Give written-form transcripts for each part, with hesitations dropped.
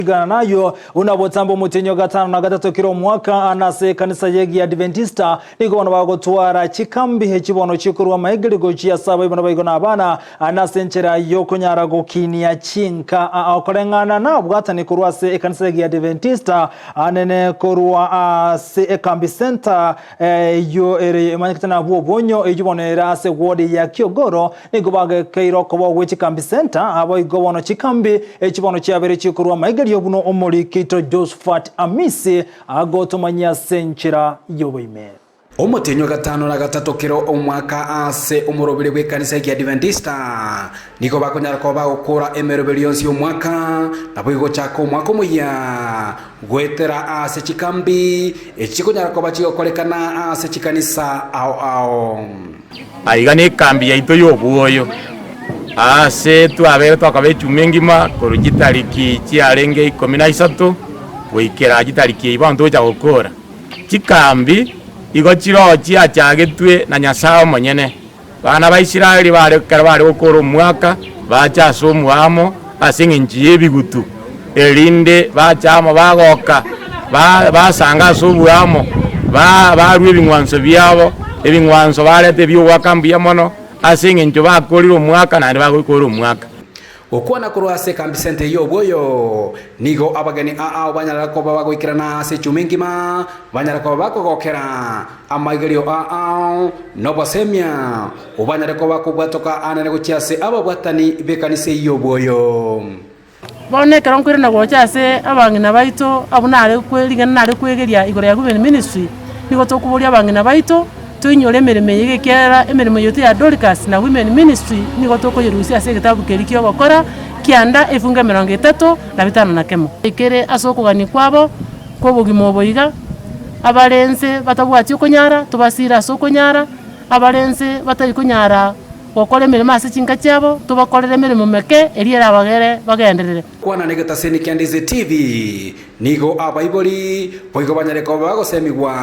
Gotigana nayio, buna botambe omotienyi o gatano na gatato kera omwaka, nase ekanisa y'Egiadventista, nigo bono bagotwara chikambi echi bono chikorwa amaegeri gochia ase abaibwa naboigo nabana, nase enchera y'okonyara gokinia chinka okoreng'ana nabwatani korwa ase ekanisa y'Egiadventista anene korwa ase ekambi center eyio ere emanyekete nabwo obonyo eyio bono ere ase ward ya Kiogoro. Nigo bagekeire okoba gwe chikambi center, boigo bono chikambi echi bono chiabeire chikorwa amaigerio buna omoriki Josephat Amisi agotomanyia ase enchera y'oboime. Omotienyi o gatano na gatato kera omwaka ase omoroberi bw'ekanisa y'Ekiadventista nigo bakonyara koba bagokora emeroberi yonsi y'omwaka, naboigo gochaka omwaka omoyia goetera ase chikambi echi chikonyara koba chigokorekana ase chikanisa ao ao. Aiga nekambi yaito y'obwoyo, aase twabeire twakaba echuma engima korwa chitariki chiarenge ikomi na isato goikera chitariki eyio bono togocha gokora. Chikambi igo chiroo chiachagetwe na Nyasae omonyene. Abana ba Israeli bare ekero bare gokora omwaka, bacha ase omoamo ase eng'encho y'ebigutu, erinde bacha amo bagoka, basanga ase oboamo, barua ebing'wanso biabo, ebing'wanso bareta ebi'ogoaka mbuya mono, ase eng'encho bakorire omwaka naende bagokora omwaka. Gokwana korwa ase ekambi sente y'obwoyo, nigo abageni aao banyarare koba bagoikerana ase echuma engima, banyare koba bakogokera amaigerio aao nobosemia, obanyare koba bakobwatoka anene gochia ase ababwatani b'ekanisa eyio y'obwoyo. Bono ekero nkoirana gocha ase abang'ina baito abwo nare kwe rigena nare kwegeria igoro ya women ministry, nigo tokoboria abang'ina baito, toinyore emeremo eye iga ekiagera emeremo yaito ya Dorcas na women ministry nigo tokoyerusia ase egetabu keria kia ogokora kianda efungu emerongo etato na bitano na kemo. Ekere ase okogania kwabo kwa obogima obo iga, abare nse batabwati okonyara tobasire ase okonyara, abare nse batari konyara Gokora emeremo ase chinka chiabo, tobakorere emeremo meke, eria erabagere bagenderere. Kwana negetaseni kia Ndizi TV, Nigo abaibori boigo banyare koba bagosemigwa,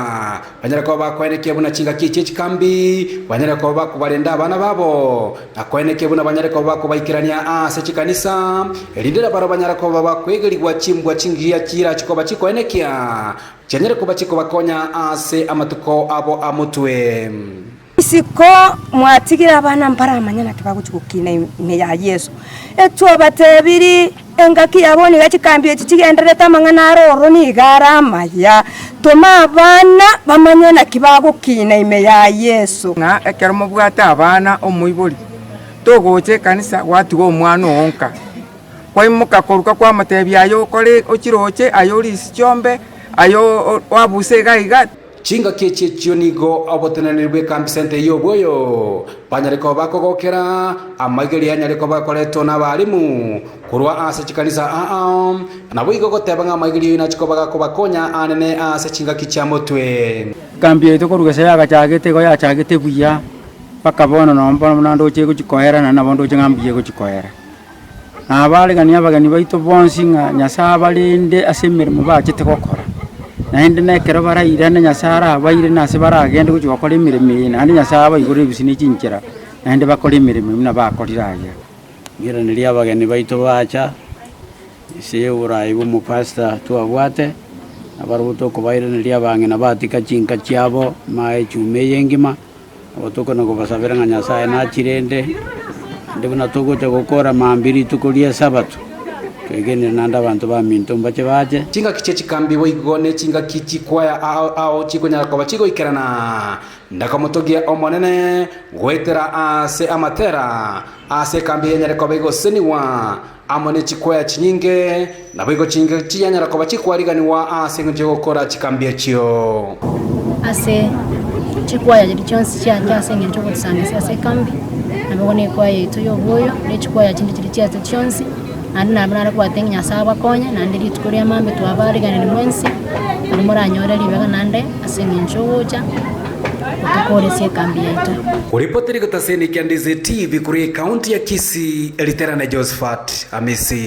banyare koba bakoenekia buna chingaki chie chikambi, banyare koba bakobarenda abana babo, na koenekia buna banyare koba bakobaikerania ase chikanisa, erinde nabaro banyare koba bakwegerigwa chimbwa chingiya chirache koba chikoenekia, chianyare koba chikobakonya ase amatuko abo a motwe. Isiko mwatigire abana mbaramanye naki bagochia gokina ime ya Yeso. Etwabatebirie engaki ya bono iga chikambi echi chigendererete amang'ana are ororo nigo are amaya. Toma abana bamanye naki bagokina ime ya Yeso. Ng'a ekero mobwate abana omoibori, togocha ekanisa gwatiga omwana oo nka, kwaimoka koruka kwamotebia aye okore ochiroche, aye orisia chiombe, aye oabuse iga iga. Chingaki echi echio nigo oboteneneri bw'ekambi sente y'obwoyo banyare koba bakogokera amaigerio anyare koba akoretwa n'abalimu korwa ase chikanisa aa, naboigo goteba ng'a amaigerio ayio nachi koba gakobakonya anene ase chingaki chia motwe. Ekambi yaito korwa gese yagachagete igo yachagete buya, mpaka bono nonye bono buna ndoche egochi koera naende nabo ndoche ng'a mbuya egochi koera. Nabareganie abageni baito bonsi ng'a Nyasae abarende ase emeremo bachete gokora, naende na ekero barairane Nyasae arabaire na ase baragende gochia gokora emeremo eye, naende Nyasae abaigorere ebisio ne chinchera, naende bakore emeremo buna bakorire aye. Ng'iranerie abageni baito bacha, ase oboraai bwa omopastor twabwate, nabarabwo tokobairaneria abang'ina batika chinka chiabo, mae echuma eye engima. Nabo tokona kobasabera ng'a Nyasae nachirende, naende buna togocha gokora mambia rituko ri'Esabato, twegenire naende abanto baminto mbache bache. Chingaki chie chikambi boigo ne chingaki chikwaya ao ao chikonyara koba chigoikerana. Ndakomotogia Omonene goetera ase amatera, ase ekambi yanyare koba egosesenigwa, amo ne chikwaya chinyinge, naboigo chinge chiyanyara koba chikwariganigwa ase engencho y'ogokora chikambi echio. Ase chikwaya chiria chionsi chiacha ase engencho y'ogotisangesia ase ekambi, naboigo na ekwaya yaito y'obwoyo, na echikwaya chinde chiria chiacha chionsi, naende nabo nare kobwate ng'a Nyasae abakonye, naende rituko ria mambia twabariganirie mwensi, nario moranyore ribaga naende ase eng'encho ogocha. Gotokoresia ekambi yaito. Koripoti rigotaseni kia Ndizi TV korwa ekaunti ya Kisii, Riterane Josephat Amisi.